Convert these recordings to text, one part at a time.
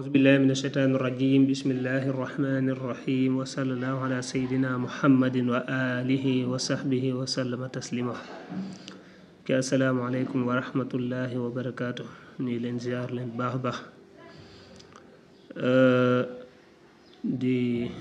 أعوذ بالله من الشيطان الرجيم بسم الله الرحمن الرحيم وصلى الله على سيدنا محمد وآله وصحبه وسلم تسليما السلام عليكم ورحمة الله وبركاته ني لين زيار لين باخ باخ di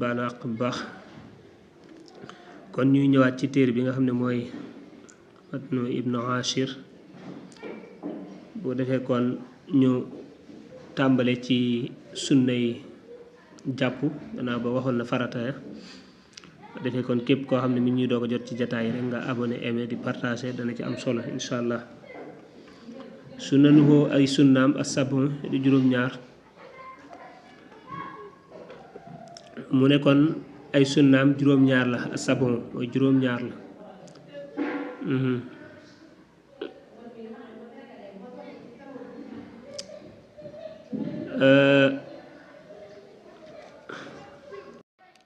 balaq bax kon ñuy ñëwaat ci téere bi nga xam ne mooy matnu ibnu ashir boo defee kon ñu tàmbale ci sunna yi jàpp gannaaw ba waxoon na farata ya defee kon képp koo xam ne mi ñuy doog a jot ci jataay rek nga abonné aimé di partager dana ci am solo insha allah sunnanuhu ay sunnaam as-sab'u di juróom-ñaar mu ne kon ay sunnaam juróom-ñaar la as-sab'u mooy juróom-ñaar la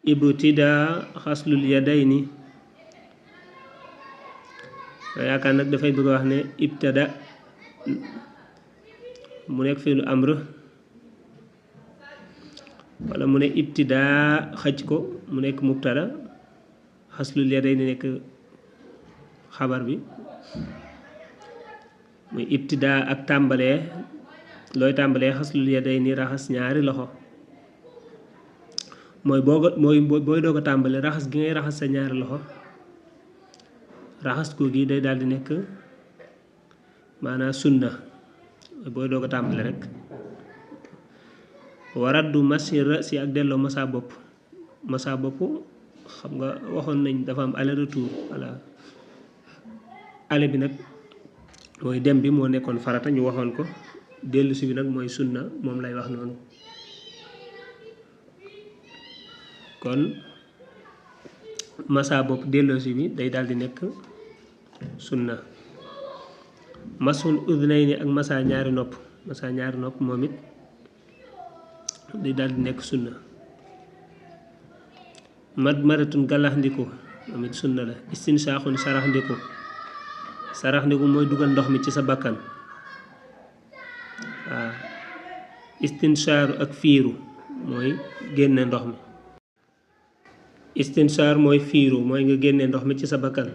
ibtida xaslul yadayni yaakaar nag dafay bëgg a wax ne ibtada mu nekk fiilu amr wala mu ne ibtidaa xëj ko mu nekk mubtada xaslul yadayni nekk xabar bi muy ibtidaa ak tàmbalee looy tàmbalee xaslul yadayni raxas ñaari loxo mooy booy doog a tàmbale raxas gi ngay raxas sa ñaari loxo raxas ko gi day daal di nekk maanaam sunna booy doog a tàmbale rek waraddu masi rasi ak delloo masa bopp xam nga waxoon nañ dafa am aller retour voilà ale bi nag mooy dem bi moo nekkoon farata ñu waxoon ko dellusi bi nag mooy sunna moom lay wax noonu kon masa bopp delloosi bi day daal di nekk sunna masul udnayni ak masa ñaari nopp moom it day daal di nekk sunna maratun galaxndiku moom it sunna la istinsaaxun saraxndiku mooy dugal ndox mi ci sa bakkan waaw istinsaaru ak fiiru mooy génne ndox mi istinsaar mooy fiiru mooy nga génne ndox mi ci sa bakkan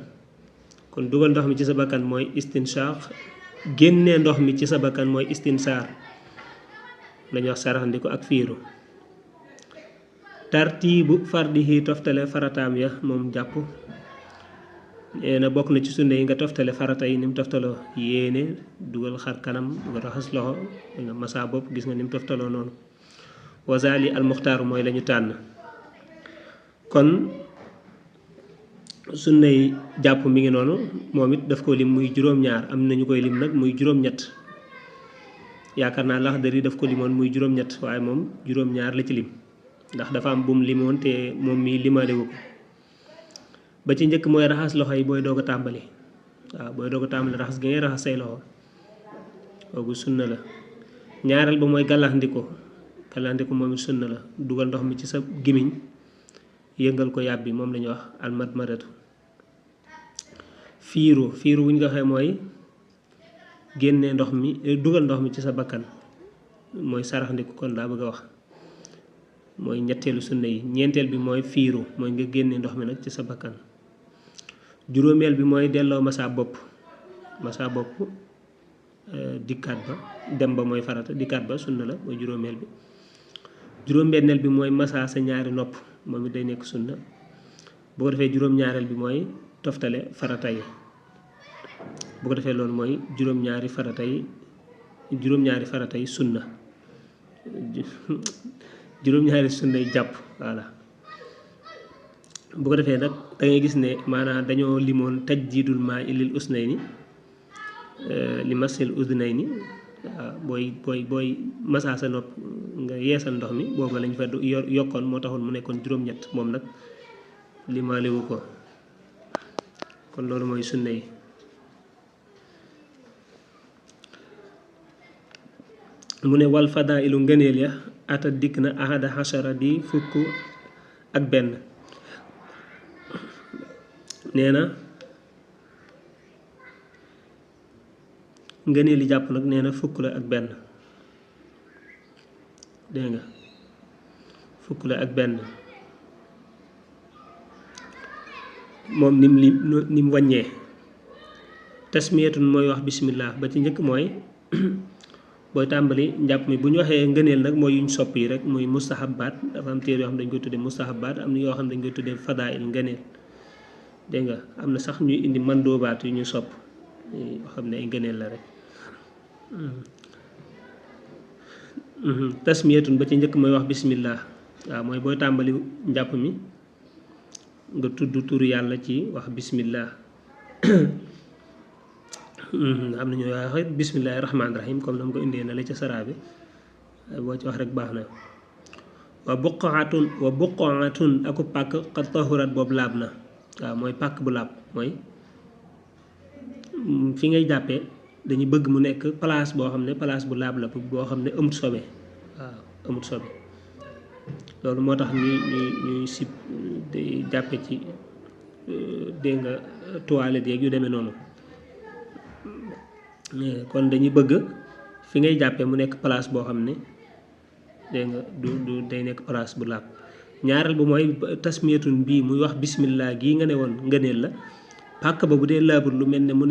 kon dugal ndox mi ci sa bakkan mooy istinsaar génne ndox mi ci sa bakkan mooy istinsaar lañuy wax saraxndiku ak fiiru tartiibu fardihi toftale farataam ya moom jàpp nee na bokk na ci sunna yi nga toftale farata yi ni mu toftaloo yéene dugal xar kanam nga raxas loxo nga masa bopp gis nga ni mu toftaloo noonu wazali almuxtaaru mooy lañu tànn kon sunna yi jàpp mi ngi noonu moom it daf ko lim muy juróom-ñaar am nañu koy lim nag muy juróom-ñett yaakaar naa Laxdari daf ko limoon muy juróom-ñett waaye moom juróom-ñaar la ci lim ndax dafa am bum limoon te moom mii limaalewu ko ba ci njëkk mooy raxas loxo yi booy doog a tàmbali waaw booy doog a tàmbali raxas gi ngay raxas say loxo kooku sunna la ñaareel ba mooy gàllaxndiku moom it sunna la dugal ndox mi ci sa gimiñ yëngal ko yàbbi moom la ñuy wax almadmadatu fiiru bu ñu ko waxee mooy génne ndox mi dugal ndox mi ci sa bakkan mooy saraxndiku kon daa bëgg a wax mooy ñetteelu sunna yi ñeenteel bi mooy fiiru mooy nga génne ndox mi nag ci sa bakkan juróomeel bi mooy delloo masa bopp dikkaat ba dem ba mooy farata dikkaat ba sunna la mooy juróomeel bi juróom-benneel bi mooy masa sa ñaari nopp moom it day nekk sunna bu ko defee juróom-ñaareel bi mooy toftale farata yi bu ko defee loolu mooy juróom-ñaari farata yi sunna juróom-ñaari sunna yi jàpp voilà bu ko defee nag da ngay gis ne maanaam dañoo limoon tajdiidul maa lil usnayni li masil udnayni waaw booy masaa sa nopp nga yeesal ndox mi boobu lañ fa yokkoon moo taxoon mu nekkoon juróom-ñett moom nag limaalewu ko kon loolu mooy sunna yi mu ne wal fadailu ngëneel ya ata dikk na ahada hashara di fukk ak benn nee na ngëneel yi jàpp nag nee na fukk la ak benn dégg nga fukk la ak benn moom nim wàññee tasmiyatun mooy wax bismillah ba ci njëkk mooy booy tàmbali njàpp mi bu ñu waxee ngëneel nag mooy yuñ sopp yi rek muy mustahabaat dafa am téere yoo xam ne dañ koy tuddee mustahabaat am na yoo xam ne dañ koy tuddee fadail ngëneel dégg nga am na sax ñuy indi mandoobaat yu ñu sopp yoo xam ne ay ngëneel la rek tasmiyatun ba ci njëkk mooy wax bismillah waaw mooy booy tàmbali njàpp mi nga tudd turu yàlla ci wax bismillah am na ñoo wax bismillahi rahmaani rahim comme na mu ko indee na la ca saraa bi boo ci wax rek baax na wa buqaatun aku pàkk qad tahurat boobu laab na waaw mooy pàkk bu laab mooy fi ngay jàppee dañuy bëgg mu nekk place boo xam ne place bu laab la boo xam ne amut sobe waaw amut sobe loolu moo tax ñuy sib di jàppe ci dégg nga toilette yeeg yu demee noonu kon dañuy bëgg fi ngay jàppee mu nekk place boo xam ne dégg nga du day nekk place bu laab ñaareel bu mooy tasmiyatun bii muy wax bismillah gii nga ne woon ngëneel la pàkk ba bu dee laabul lu mel ne mu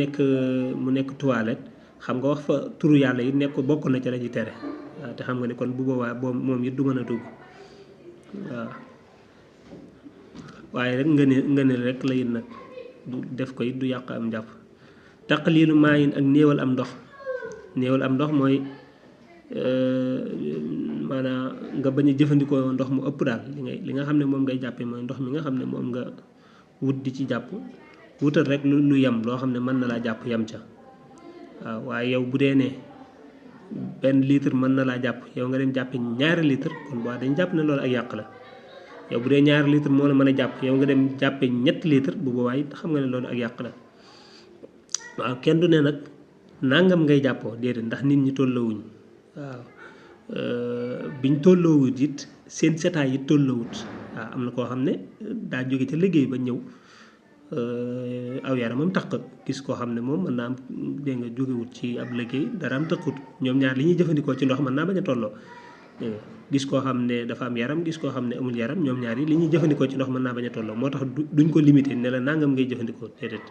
nekk toilette xam nga wax fa turu yàlla yi nekk bokk na ca la ci tere waaw te xam nga ne kon bu boobaa moom it du mën a dugg waaw waaye rek ngëneel rek la it nag du def ko it du yàq am njàpp taqliilu maayin ak néewal am ndox mooy maanaam nga bañ a jëfandikoo ndox mu ëpp daal li nga xam ne moom ngay jàppee mooy ndox mi nga xam ne moom nga wut di ci jàpp wutal rek lu yem loo xam ne mën na laa jàpp yem ca waaw waaye yow bu dee ne benn litre mën na laa jàpp yow nga dem jàppe 2 litre kon boo dañ jàpp ne loolu ak yàq la yow bu dee 2 litre moo la mën a jàpp yow nga dem jàppe 3 litre bu boobaa it xam nga ne loolu ak yàq la waaw kenn du ne nag nangam ngay jàppoo déedéet ndax nit ñi tolloowuñ waaw biñ tolloowut it seen setaay it tolloowut waaw am na koo xam ne daa jóge ca liggéey ba ñëw aw yaramam taq gis koo xam ne moom mën naa am dégg nga jógewut ci ab liggéey dara am taqut ñoom ñaar li ñuy jëfandikoo ci ndox mën naa bañ a tolloo gis koo xam ne dafa am yaram gis koo xam ne amul yaram ñoom ñaar yi li ñuy jëfandikoo ci ndox mën naa bañ a tolloo moo tax duñ ko limité ne la nangam ngay jëfandikoo déedéet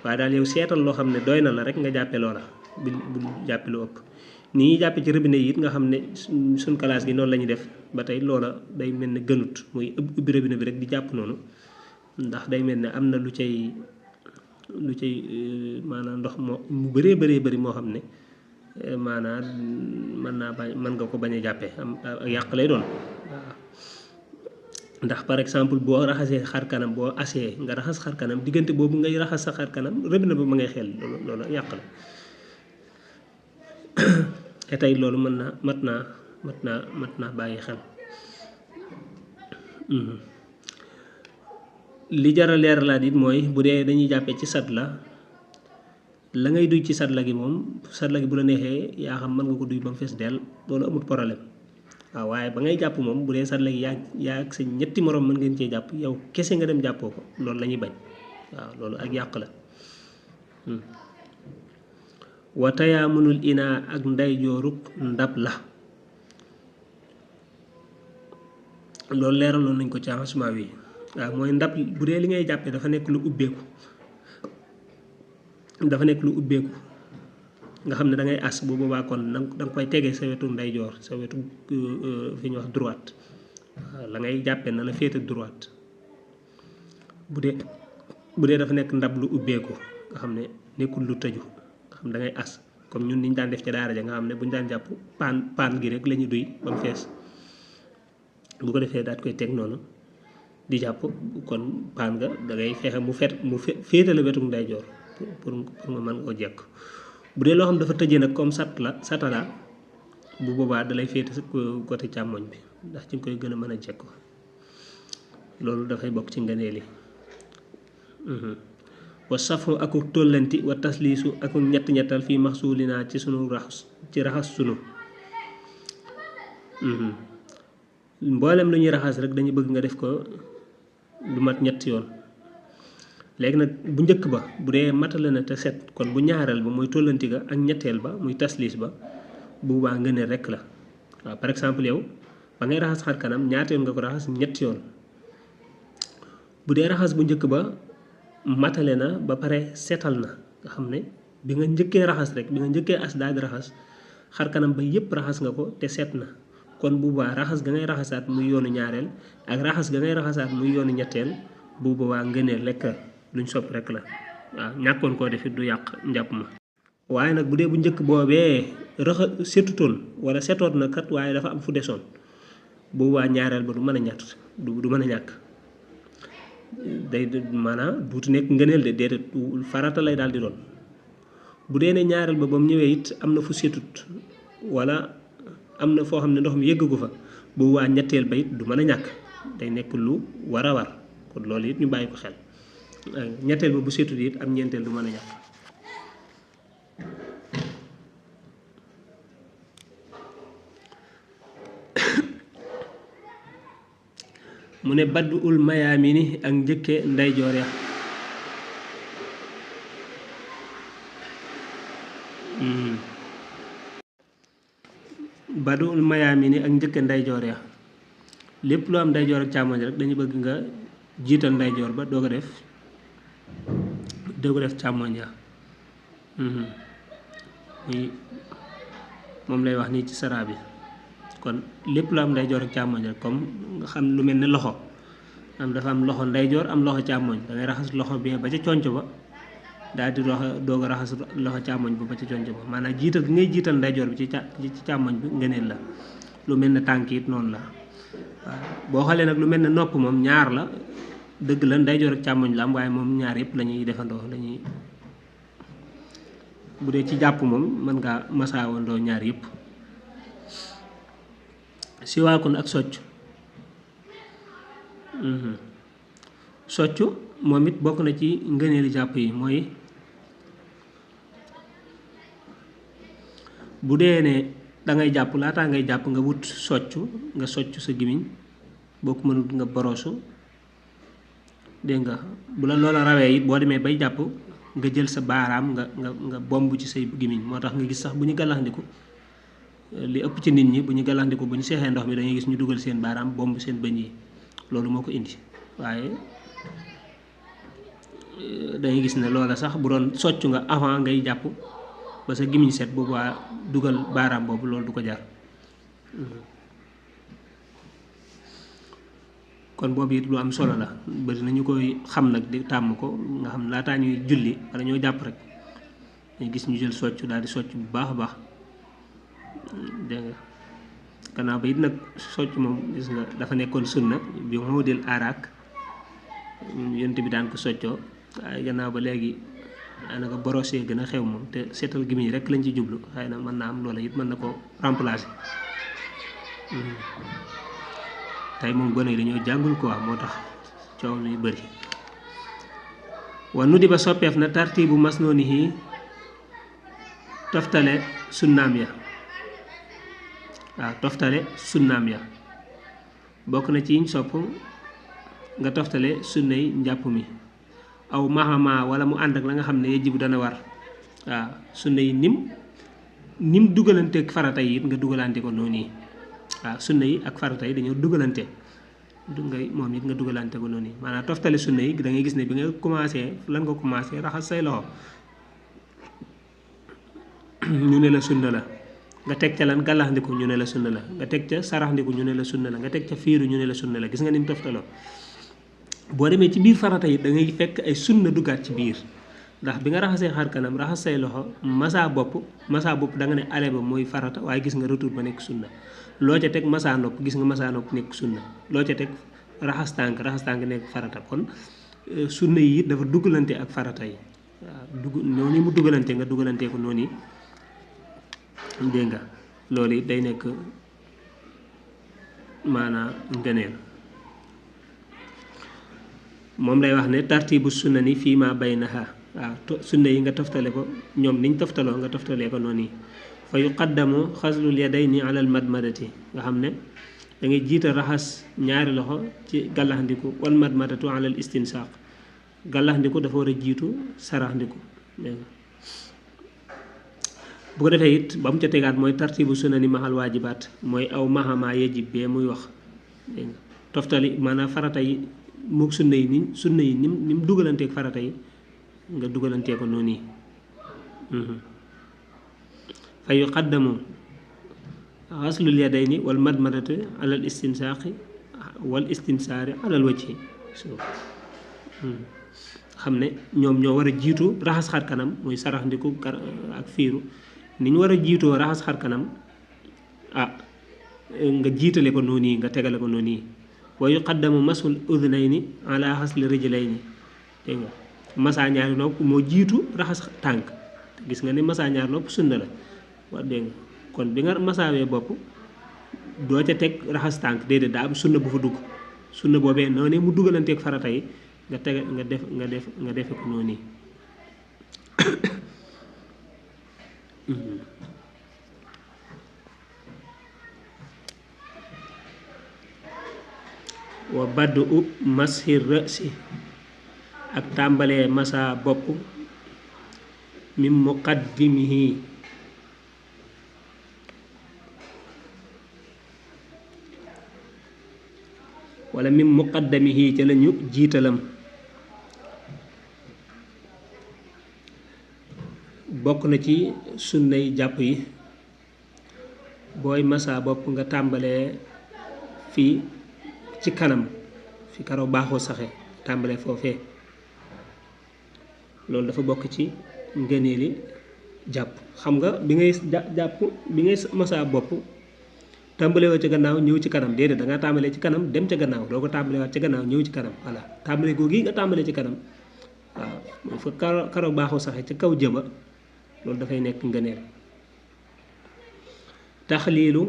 waaye daal yow seetal loo xam ne doy na la rek nga jàppe loola bu jàppe lu ëpp ni ñuy jàppe ci robinet yi it nga xam ne suñ classe gi noonu la ñuy def ba tey loola day mel ne gënut muy ubbi robinet bi rek di jàpp noonu ndax day mel ne am na lu cay maanaam ndox moo mu bëree bëri moo xam ne maanaam mën nga ko bañ a jàppee am yàq lay doon waaw ndax par exemple boo raxasee xar kanam boo asee nga raxas xar kanam diggante boobu ngay raxas sa xar kanam robinet ba ma ngay xel loolu yàq la te tey loolu mat naa bàyyi xel li jar a leeralaat it mooy bu dee dañuy jàppee ci satla la ngay duy ci satla gi moom satla gi bu la neexee yaa xam mën nga ko duy ba mu fees dell loolu amul problème waaw waaye ba ngay jàpp moom bu dee satla gi yaa ak sa 3 morom mën ngeen cee jàpp yow kese nga dem jàppoo ko loolu la ñuy bañ waaw loolu ak yàq la wa tayaamunul inaa ak ndeyjooruk ndab la loolu leeraloon nañ ko ci avancement wi waaw mooy ndab bu dee li ngay jàppee dafa nekk lu ubbeeku nga xam ne da ngay as bu boobaa kon da nga koy tegee sa wetu ndeyjoor sa wetu fi ñuy wax droite waaw la ngay jàppee na la féete droite bu dee dafa nekk ndab lu ubbeeku nga xam ne nekkul lu tëju nga xam da ngay as comme ñun niñ daan def ci daara ja nga xam ne buñ daan jàpp paan gi rek la ñu duy ba mu fees bu ko defee daat koy teg noonu di jàpp kon paan nga da ngay fexe mu féetale wetu ndeyjoor pour nga mën koo jekk bu dee loo xam dafa tëjee nag comme satala bu boobaa dalay féete sa côté càmmoñ bi ndax ci nga koy gën a mën a jekk loolu dafay bokk ci ngëneel yi wa safu aku tollanti wa tasliisu aku ñett-ñettal fii maxsuulina ci sunu raxas sunu mboolem lu ñuy raxas rek dañuy bëgg nga def ko lu mat 3 yoon léegi nag bu njëkk ba bu dee matale na te set kon bu ñaareel ba muy tollanti ga ak ñetteel ba muy tasliis ba bu baa ngëneel rekk la waaw par exemple yow ba ngay raxas xar kanam ñaata yoon nga ko raxas ñetti yoon bu dee raxas bu njëkk ba matale na ba pare seetal na nga xam ne bi nga njëkkee raxas rek bi nga njëkkee as daal di raxas xar kanam ba yépp raxas nga ko te seet na kon bu boobaa raxas ga ngay raxasaat muy yoonu ñaareel ak raxas ga ngay raxasaat muy yoonu ñetteel bu boobaa ngëneel lekk luñ sopp rek la waaw ñàkkoon koo defit du yàq njàpp ma waaye nag bu dee bu njëkk boobee setutoon wala setoot na kat waaye dafa am fu desoon bu boobaa ñaareel ba du mën a ñàtt du mën a ñàkk day maanaam duutu nekk ngëneel de déedéet farata lay daal di doon bu dee ne ñaareel ba mu ñëwee it am na fu setut wala am na foo xam ne ndox mi yëggu fa bu boobaa ñetteel ba it du mën a ñàkk day nekk lu war a war kon loolu it ñu bàyyi ko xel ñetteel ba bu setut it am ñeenteel du mën a ñàkk mu ne baddu ul mayaamini ak njëkke ndeyjoor ya baddu ul mayaamini ak njëkke ndeyjoor ya lépp lu am ndeyjoor ak càmmoñ rek dañu bëgg nga jiital ndeyjoor ba doo ko def càmmoñ ya moom lay wax nii ci saraa bi kon lépp lu am ndeyjoor ak càmmoñ rek comme nga xam lu mel ne loxo am dafa am loxo ndeyjoor am loxo càmmoñ da ngay raxas loxo bi ba ca conc ba daal di doog a raxas loxo càmmoñ ba ca conc ba maanaam jiital gi ngay jiital ndeyjoor bi ci càmmoñ bi ngëneel la lu mel ne tànk it noonu la waaw boo xoolee nag lu mel ne nopp moom ñaar la dëgg la ndeyjoor ak càmmoñ la am waaye moom ñaar yëpp la ñuy defandoo lañuy bu dee ci jàpp moom mën ngaa masaawandoo ñaar yëpp siwaakun ak socc socc moom it bokk na ci ngëneeli jàpp yi mooy bu dee ne dangay jàpp laataa ngay jàpp nga wut socc nga socc sa gimiñ boo ko mënut nga boroosu dégg nga bu la loola rawee it boo demee bay jàpp nga jël sa baaraam nga bomb ci say gimiñ moo tax nga gis sax bu ñu gàllaxndiku li ëpp ci nit ñi bu ñu gàllaxndiku bu ñu seexee ndox mi dañuy gis ñu dugal seen baaraam bomb seen bëñ yi loolu moo ko indi waaye dañuy gis ne loola sax bu doon socc nga avant ngay jàpp ba sa gimiñ set boobu waa dugal baaraam boobu loolu du ko jar kon boobu it lu am solo la bari na ñu koy xam nag di tàmm ko nga xam laataa ñuy julli wala ñoo jàpp rek dañuy gis ñu jël socc daal di socc bu baax a baax dégg nga gannaaw ba it nag socc moom gis nga dafa nekkoon sunna bi moo del aaraak yonent bi daan ko soccoo waaye gannaaw ba léegi daanaka borosé gën a xew moom te seetal gimiñ rek lañ ci jublu xëy na mën naa am loola it mën na ko remplacer tey moom gone yi dañoo jàngul quoi moo tax coow luy bëri wa nu di ba soppeef na tartibu masnoonihi toftale sunnaam ya waaw toftale sunnaam ya bokk na ci yiñ sopp nga toftale sunnay njàpp mi aw mahama wala mu ànd ak la nga xam ne yajibu dana war waaw sunna yi nim dugalanteeg farata yi it nga dugalante ko noonu yi waaw sunna yi ak farata yi dañoo dugalante moom it nga dugalante ko noonu yi maanaam toftale sunna yi da ngay gis ne bi nga commencé lan nga commencé raxas say loxo ñu ne la sunna la nga teg ca lan gàllaxndiku ñu ne la sunna la nga teg ca saraxndiku ñu ne la sunna la nga teg ca fiiru ñu ne la sunna la gis nga ni mu toftaloo boo demee ci biir farata yi da ngay fekk ay sunna duggaat ci biir ndax bi nga raxasee xar kanam raxas say loxo masaa bopp da nga ne ale ba mooy farata waaye gis nga retour ba nekk sunna loo ca teg masaa nopp gis nga masaa nopp nekk sunna loo ca teg raxas tànk nekk farata kon sunna yi it dafa dugalante ak farata yi waaw noonu mu dugalante nga dugalante ko noonu yi dégg nga loolu it day nekk maanaa ngëneel moom lay wax ne tartibu sunna ni fii ma baynaha waaw sunna yi nga toftale ko ñoom niñ toftaloo nga toftalee ko noonu yi fa yuqaddamu xaslul yadayni ala al madmadati nga xam ne da ngay jiital raxas ñaari loxo ci gàllaxndiku wal madmadatu ala al istinsaq gàllaxndiku dafa war a jiitu saraxndiku dégg nga bu ko defee it ba mu ca tegaat mooy tartibu sunani mahal waajibaat mooy aw mahama yajib bee muy wax dégg nga toftali maanaam farata yi moog sunna yi ni mu dugalanteeg farata yi nga dugalantee ko noonu yi fa yuqaddamu xaslul yadayni wal madmadati alal istinsaaqi wal istinsaari alal wajhi xam ne ñoom ñoo war a jiitu raxas xar kanam muy sarax ndiku ak fiiru ni ñu war a jiitoo raxas xar kanam nga jiitale ko noonu yi nga tegale ko noonu yi wa yuqaddamu masul udnayni ala xasli rijlayni dégg nga masaa ñaari nopp moo jiitu raxas tànk gis nga ne masaa ñaari nopp sunna la wax dégg nga kon bi nga masaawee bopp doo ca teg raxas tànk déedéet daa am sunna bu fa dugg sunna boobee noonu mu dugalanteeg farata yi nga tege nga defe ko noonu wa baddu u mashir rësi ak tàmbalee masa bopp min muqaddimihi wala min muqaddamihi ca lañu jiitalam bokk na ci sunnay jàpp yi booy masa bopp nga tàmbalee fii ci kanam fi karaw baaxoo saxe tàmbalee foofee loolu dafa bokk ci ngëneeli jàpp xam nga bi ngay jàpp bi ngay masa bopp tàmbalee woo ci gannaaw ñëw ci kanam déedéet da nga tàmbalee ci kanam dem ca gannaaw doo ko tàmbalee waat ci gannaaw ñëw ci kanam voilà tàmbalee googu nga tàmbalee ci kanam waaw fa karaw baaxoo saxe ca kaw jëba loolu dafay nekk ngëneel taxliilu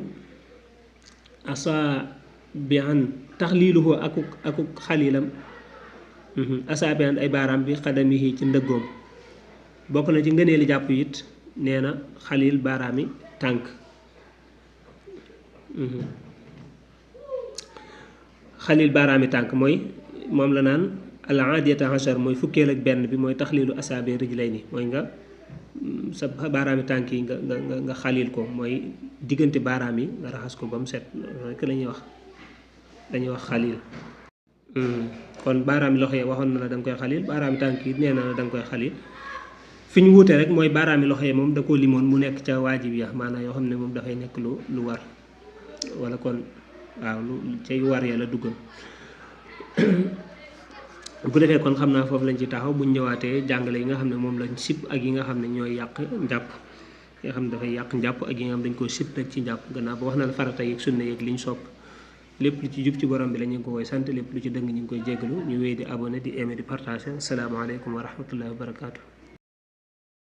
asaabian taxliiluhu akuk xaliilam asaabian ay baaraam bi xadamihi ci ndëggoom bokk na ci ngëneeli jàpp it nee na xaliil baaraami tànk xaliil baaraami tànk mooy moom la naan al aadiyata ashar mooy fukkeel ak benn bi mooy taxliilu asaabi rijlayni mooy nga sa baaraami tànk yi nga xaliil ko mooy diggante baaraam yi nga raxas ko ba mu set loolu rek la ñuy wax dañuy wax xaliil kon baaraami loxo yi waxoon na la da nga koy xaliil baaraami tànk yi nee na la da nga koy xaliil fi ñu wuute rek mooy baaraami loxo yi moom da koo limoon mu nekk ca waajib ya maanaam yoo xam ne moom dafay nekk lu war wala kon waaw lu cay war ya la duggal bu defee kon xam naa foofu lañ ci taxaw buñ ñëwaatee jàngale yi nga xam ne moom lañ sib ak yi nga xam ne ñooy yàq njàpp yi nga xam ne dafay yàq njàpp ak yi nga xam dañ koo sib nag ci njàpp gannaaw ba wax na la farata yeeg sunna yeeg liñ sopp lépp lu ci jub ci borom bi la ñu ngi ko koy sant lépp lu ci dëng ñu ngi koy jéggalu ñu wéy di abonné di aimer di partager asalaamaaleykum wa rahmatullahi wa barakaatu.